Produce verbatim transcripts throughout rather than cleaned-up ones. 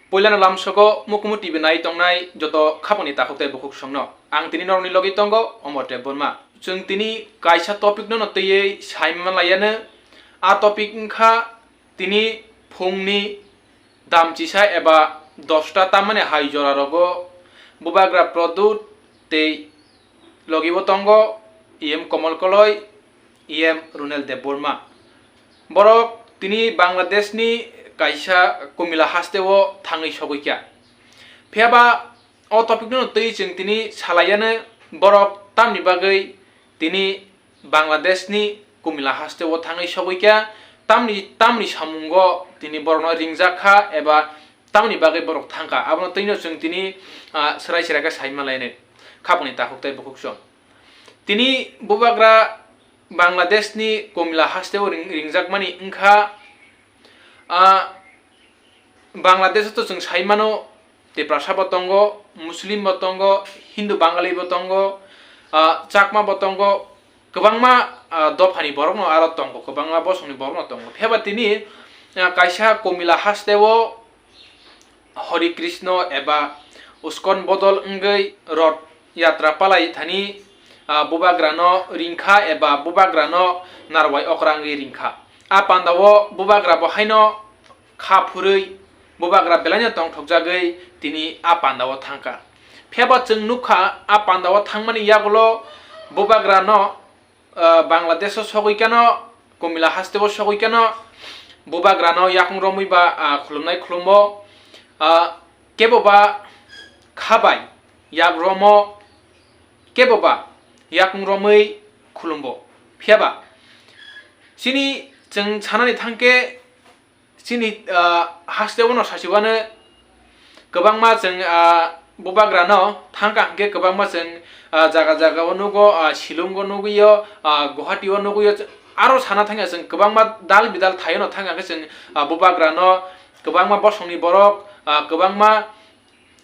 Puilano lamsogo Mukumu T V nai tongnai joto khapangni takhuk tei bukhuk songno ang tini norokni logi tongo Omor Debbarma. Chwng tini kaisa topic no twiwi saima laiyano. A topic wngkha tini phungni damchisa eba dosta tamani hai jora rogo Bubagra Pradyut tei logi bo tongo E M Komol Koloi, E M Runel Debbarma. Borok tini Bangladeshni kaisa Kumila hasteo thangwi sogwi kha. Phiya ba o topic no twi chwng tini salaiyano borok tamni bagwi tini Bangladeshni Kumila hasteo thangwi sogwi kha, tamni, tamni samungo tini borokno ringjak kha eba tamni bagwi borok thangkha, abono twino chwng tini, ah, swrai swrai khe saima lainai khapangni takhuk tei bukhuk song. Tini Bubagra Bangladeshni Kumila hasteo ring-, ringjakmani wngkha, ah, Bangladesh-o to chwng sai mano, Tiprasa bo tongo, Muslim bo tongo, Hindu Bangali bo tongo, ah, Chakma bo tongo, kwbangma, ah, dophani borokno aro tongo, kwbangma bosongni borokno tongo. Phiya ba tini, ah, kaisa Kumila hasteo Hori Krishna eba Uskon bodol wngwi Roth Yatra palai thani, ah, Bubagrano ringkha eba Bubagrano narwai okra wngwi ringkha. A pandao Bubagra bo haino kha phurwi Bubagra belaino tongthokjagwi tini a pandao thangkha. Phiyaba chwng nukha, a pandao thangmani yagulo Bubagrano, ah, Bangladesho sogwi kano, Kumila hasteo sogwi kano, Bubagrano yakung romwi ba, ah, khulumnai khulumo, ah, kebo ba kha bai yak romo, kebo ba yakung romwi khulumbo. Phiyaba chini chwng sanani thangkhe, chini, ah, hasteo no sasiwano kwbangma chwng, ah, Bubagrano thangkha hwnkhe kwbangma chwng, ah, jaga jaga o nugo, ah, Shillong o nugwi o, ah, Guwahati o nugwi o, aro sana thangya chwng kwbangma dal bidal thaio no thangkha hwnkhe chwng, ah, Bubagrano kwbangma bosongni borok, ah, kwbangma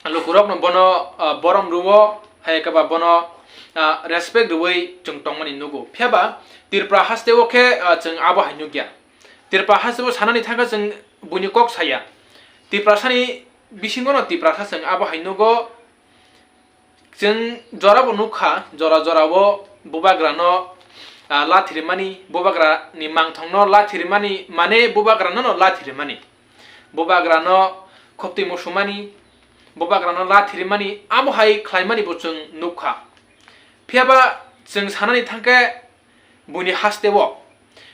lukurokno bono, ah, borom rwo, hai khe ba bono, ah, respect rwwi chwng tongmani nugo. Phiyaba Tripura hasteo khe, ah, chwng abo hai nukya. Tripura hasteo sanani thangkha chwng buini kok saya. Tiprasani bisingono Tiprasa chwng abo hai nugo. Chwng jorabo nukha, jora jorao Bubagrano, ah, lathirmani, Bubagrani mangthongno lathirmani, mane Bubagranono lathirmani. Bubagrano khoptwi musumani, Bubagrano lathirmani, amo hai khlaimani bo chwng nukha. Phiyaba chwng sanani thangkhe buini hasteo,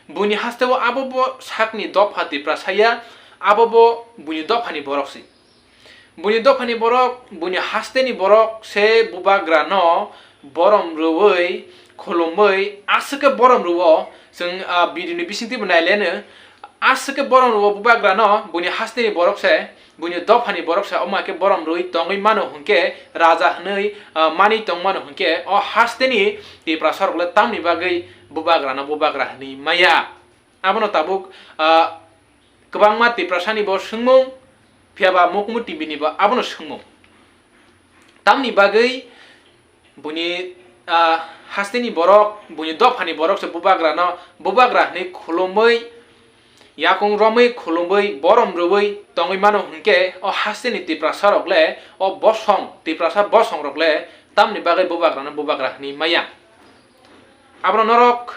buini hasteo abo bo sakni dopha Tiprasa ya, abo bo buini dophani borok se. Buini dophani borok, buini hasteni borok se Bubagrano borom rwwi, khulumwi, aswk khe borom rwo. Chwng, ah, video ni bisingtwi bo nailaino, aswk khe borom rwo Bubagrano, buini hasteni borok se, buini dophani borok se, omo hai khe borom rwwi tongwi mano hwnkhe, raja hwnwi, ah, manwi tong mano hwnkhe, o hasteni Tiprasa rok le tamni bagwi Bubagrano Bubagra hwnwi maya? Abono tabuk, ah, kwbangma Tiprasani bo swngmung, phiyaba Mukumu T V ni bo abono swngmung. Tamni bagwi buini, ah, hasteni borok, buini dophani borok se Bubagrano Bubagra hwnwi khulumwi, yakung romwi khulumwi, borom rwwi tongwi mano hwnkhe, o hasteni Tiprasa rok le, o bosong, Tiprasa bosong rok le tamni bagwi Bubagrano Bubagra hwnwi maya? Abono norok,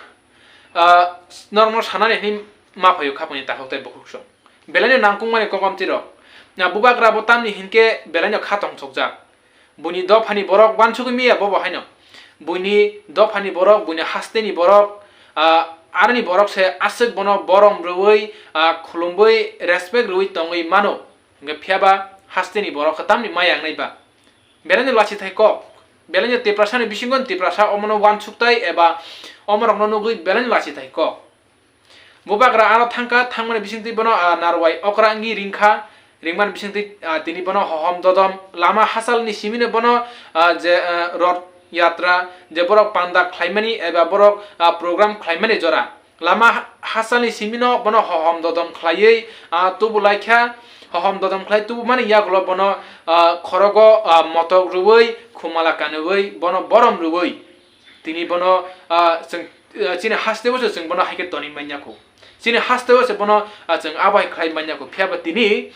ah, norokno sanani hwnwi ma phaio khapangni takhuk tei bukhuk song. Belaino nangkukmani kokomtwi rok. Na Bubagra bo tamni hinkhe belaino kha tongthokjak. Buini dophani borok uansugwi miya bobo haino. Buini dophani borok, buini hasteni borok, ah, aroni borok se aswk bono borom rwwi, ah, khulumwi, respect rwwi tongwi mano. Hwnkhe phiyaba hasteni borok khe tamni maya wngnai ba? Belaino lachithai kok. Belaino Tiprasani bisingo Tiprasa omono uansuktai eba omorokno nugwi belaino lachithai kok. Bubagra ano thangkha, thangmani bisingtwi bono, ah, narwai okra wngwi ringkha. Ringmani bisingtwi, ah, tini bono hohom dodom lama hachalni simino bono, ah, je, ah, Roth Yatra je borok panda khlaimani eba borok, ah, program khlaimani jora. Lama ha-, hachalni simino bono hohom dodom khlaiwi, ah, tubu laikha, hohom dodom khlai tubumani yagulo bono, ah, khorogo, ah, motok rwui, khumala kanwi, bono borom rwui. Tini bono, ah, chwng, ah, chini hasteo se chwng bono hai khe tonwi manya kho. Chini hasteo se bono, ah, chwng abo hai khlai manya kho. Phiya ba tini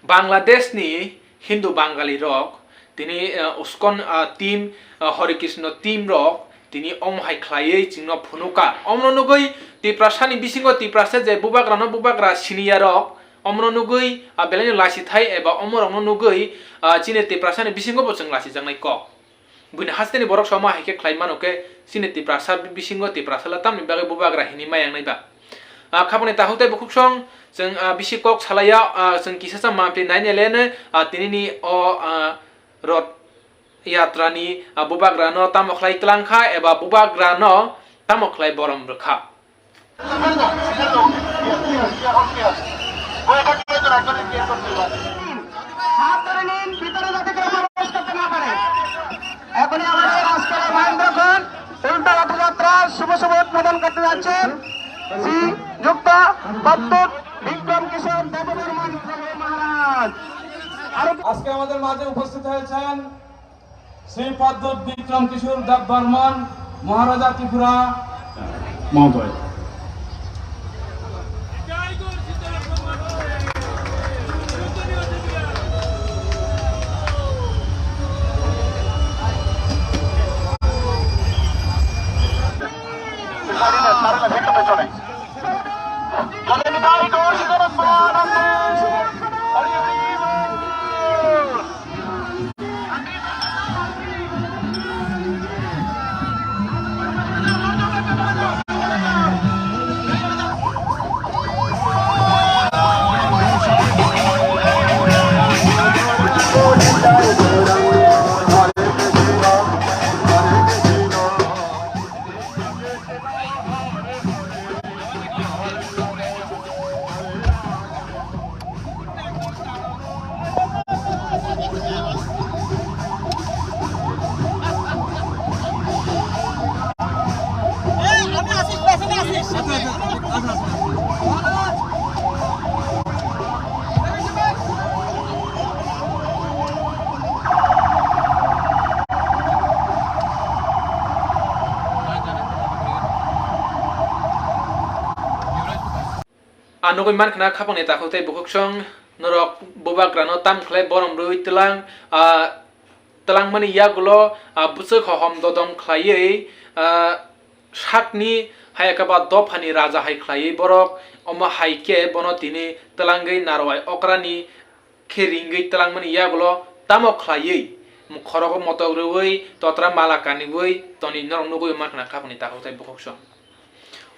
Bangladesh ni Hindu Bangali rok tini, eh, uskon, ah, team, ah, Hare Krishna team rok tini omo hai khlaiwi chwngno phunuka. Omono nugwi Tiprasa ni bisingo Tiprasa je bubagra no bubagra siniya rok omono nugwi, ah, belai no lasi thai eba omo rok no nugwi, ah, chini Tiprasa ni bisingo bo chwng lasi jaknai kok. Buini hasteni borok sama hai khe khlai mano khe chini Tiprasa bisingo Tiprasa la tamni bagwi bubagra hini maya wngnai ba? Ah, khapangni takhuk tei bukhuksong chwng, ah, bisi kok salaiya, ah, chwng kisa sa mampli nai nai le, ah, tinini o, ah, rot yatra ni, ah, bubagra no tamo khlai tlang kha eba bubagra no tamo khlai borom rwkha. হাত ধরে নিন, ভিতরে যাতে কেউ প্রবেশ করতে না পারে। এখনই আমাদের আজকের এই মহেন্দ্রক্ষণ উল্টা রথযাত্রার শুভ শুভ উদ্বোধন করতে যাচ্ছেন শ্রীযুক্ত প্রদ্যুৎ বিক্রম কিশোর দেববর্মন মহারাজ। আরো আজকে আমাদের মাঝে উপস্থিত হয়েছেন শ্রী প্রদ্যুৎ বিক্রম কিশোর দেব বর্মন, মহারাজা ত্রিপুরা মহোদয়। Ang nugwi mankha na khapangni takhuk tei bukhuksong norok bubagrano tam khlai borom rwui twlang, ah, twlangmani yagulo, ah, bwswk hohom dodom khlaiwi, ah, sakni hai khe ba dophani raja hai khlaiwi borok, omo hai khe bono tini twlangwi narwai okrani khe ringwi twlangmani yagulo tamo khlaiwi, khorogo motok rwui, totra mala kaniui toni norok nugui mankha na khapangni takhuk tei bukhuksong.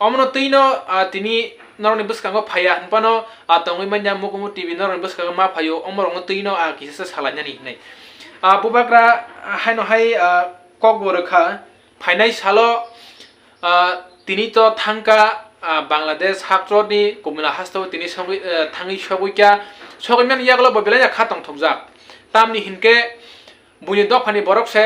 Omono twino, ah, tini norokni bwskango phaiya hinphano, ah, tongwi manya Mukumu T V norokni bwskango ma phaio, omorokno twino, ah, kisa se salainani hinwi. Ah, bubagra, ah, haino hai, ah, kokbo rwkha, phainai salo, ah, tini to thangkha, ah, Bangladesh haktwrwkni Kumla hasteo tini sogwi, ah, thangwi sogwikha, sogwimani yagulo bo belai kha tongthokjak. Tamni hinkhe, buini dophani borok se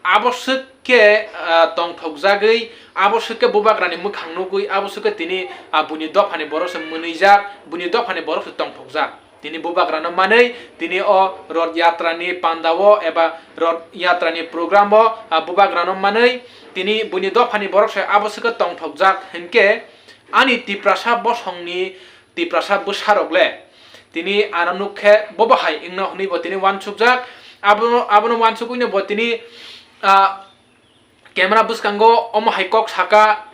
abo swk khe, ah, tongthokjagwi, abo swk khe bubagrani mwkhang nugwi, abo swk khe tini, ah, buini dophani borok se mwnwijak, buini dophani borok se tongthokjak. Tini bubagrano manwi, tini o Roth Yatrani pandao eba Roth Yatrani programo, ah, bubagrano manwi, tini buini dophani borok se abo swk khe tongthokjak hinkhe, ani Tiprasa bosongni Tiprasa bwsarok le tini ano nuk khe bobo hai wngno hwnwi bo tini uansukjak. Abono, abono uansugwino bo tini, ah, camera bwskango omo hai kok saka,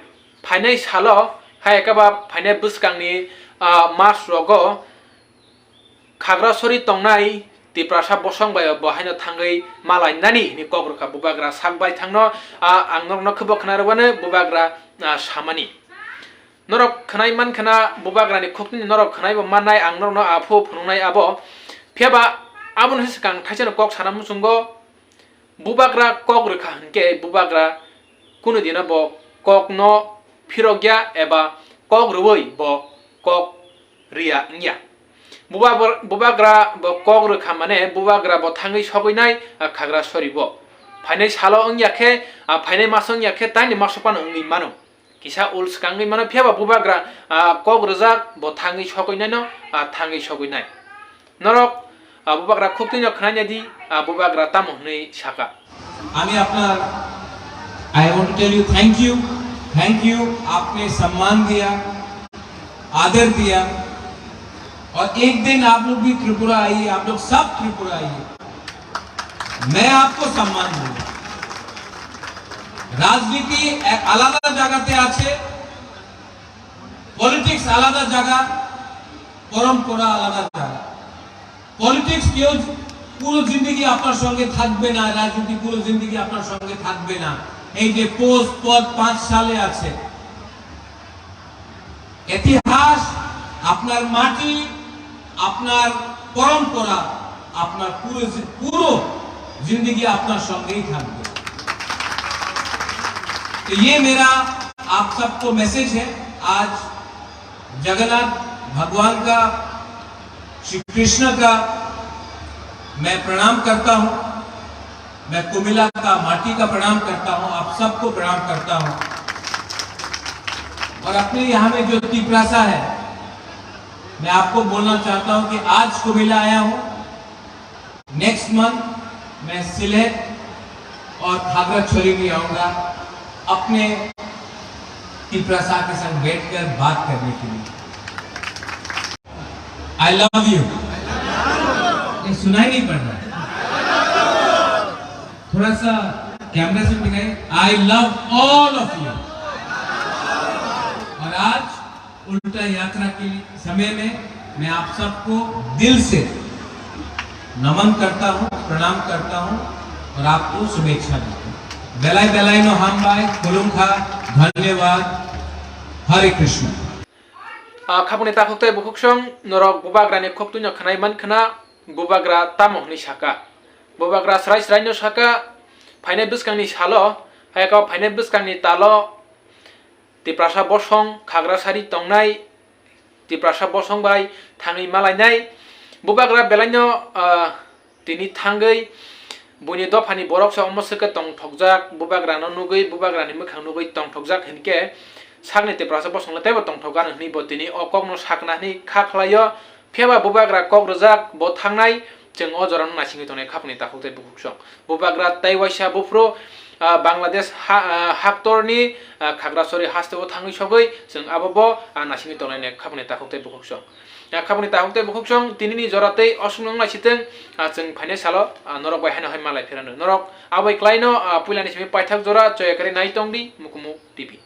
phainai salo hai khe ba phainai bwskangni, ah, mas rogo Khagrasori tongnai Tiprasa bosong bai bo haino thangwi malainani hwnwi kok rwkha bubagra sak baithangno, ah, ang norokno khe bo khna rwbani bubagra, ah, samani. Norok khwnai mankha na bubagrani khuknini norok khwnai bo mannai ang norokno aphuru phunuknai abo. Phiya ba aboni swkang thaisano kok sana muchungo bubagra kok rwkha hinkhe bubagra kunu dino bo kokno phirokya eba kok rwui bo kok riya wngya. Buba-, bubagra bo kok rwkha mane bubagra bo thangwi sogwinai, ah, Khagrasori bo. Phainai salo wngya khe, ah, phainai maso wngya khe taini maso phano wngwi mano. Kisa ul swkangwi mano, phiya ba bubagra, ah, kok rwjak bo thangwi sogwinaino, ah, thangwi sogwinai. Norok, ah, bubagra khuk twino khwnai nai di, ah, bubagra tamo hwnwi saka. আমি আপনার, I want to tell you thank you, thank you, आपने सम्मान दिया, आदर दिया, और एक दिन आप लोग भी त्रिपुरा आइए, आप लोग सब त्रिपुरा आइए, मैं आपको सम्मान दूंगा। রাজনীতি এক আলাদা জায়গাতে আছে, পলিটিক্স আলাদা জায়গা, পরম্পরা আলাদা জায়গা। পলিটিক্স কেউ পুরো জিন্দেগি আপনার সঙ্গে থাকবে না, রাজনীতি পুরো জিন্দেগি আপনার সঙ্গে থাকবে না। এই যে পোস্ট পদ পাঁচ সালে আছে, ইতিহাস, আপনার মাটি, আপনার পরম্পরা, আপনার পুরো জি-, পুরো জিন্দেগি আপনার সঙ্গেই থাকবে। तो ये मेरा आप सबको मैसेज है। आज जगन्नाथ भगवान का, श्री कृष्ण का मैं प्रणाम करता हूँ। मैं कुमिला का माटी का प्रणाम करता हूँ, आप सबको प्रणाम करता हूँ। और अपने यहाँ में जो तिपरासा है, मैं आपको बोलना चाहता हूँ कि आज कुमिला आया हूँ, नेक्स्ट मंथ मैं सिलेट और खागड़ाछड़ी भी आऊँगा अपने तिपरासा के संग बैठकर बात करने के लिए। I love you। ये सुनाई नहीं पड़ रहा है। थोड़ा सा कैमरा से दिखाइए। I love all of you। और आज उल्टा यात्रा के समय में मैं आप सबको दिल से नमन करता हूँ, प्रणाम करता हूँ और आपको शुभेच्छा देता हूँ। Belai belai no hambai, khulumkha, dhanyabad, Hare Krishna। Ah, khapuni takhuk tei bukhuksong norok bubagrani khok twino khwnai man khna, bubagra tamo hwnwi saka. Bubagra srai srai no saka, phainai bwskangni salo, hayakao phainai bwskangni talo, Tiprasa bosong khagra sari tongnai, Tiprasa bosong bai thangwi malainai, bubagra belaino, ah, tini thangwi buini dophani borok se omo se khe tongthokjak, bubagrano nugwi, bubagrani mwkhang nugwi tongthokjak hinkhe sakni Tiprasa bosongno teibo tongthokgani hwnwi bo tini o kokno sakna hwnwi kha khlaio. Phiya ba bubagra kok rwjak bo thangnai, chwng o jorano naisingwi tongnai khapuni takhuk tei bukhuksong. Bubagra tei waisa buphuru, ah, Bangladesh ha-, ah, haktorni, ah, Khagrasori hasteo thangwi sogwi chwng abo bo, ah, naisingwi tongnai khapuni takhuk tei bukhuksong. Ah, khapuni takhuk tei bukhuksong tinini jora tei osukno wng naisitwng, ah, chwng phainai salo, ah, norok bai haino hai malai phirano. Norok aboi klaino, ah, puilani simi paithak jora choya kwrwi nai tongdi Mukumu T V.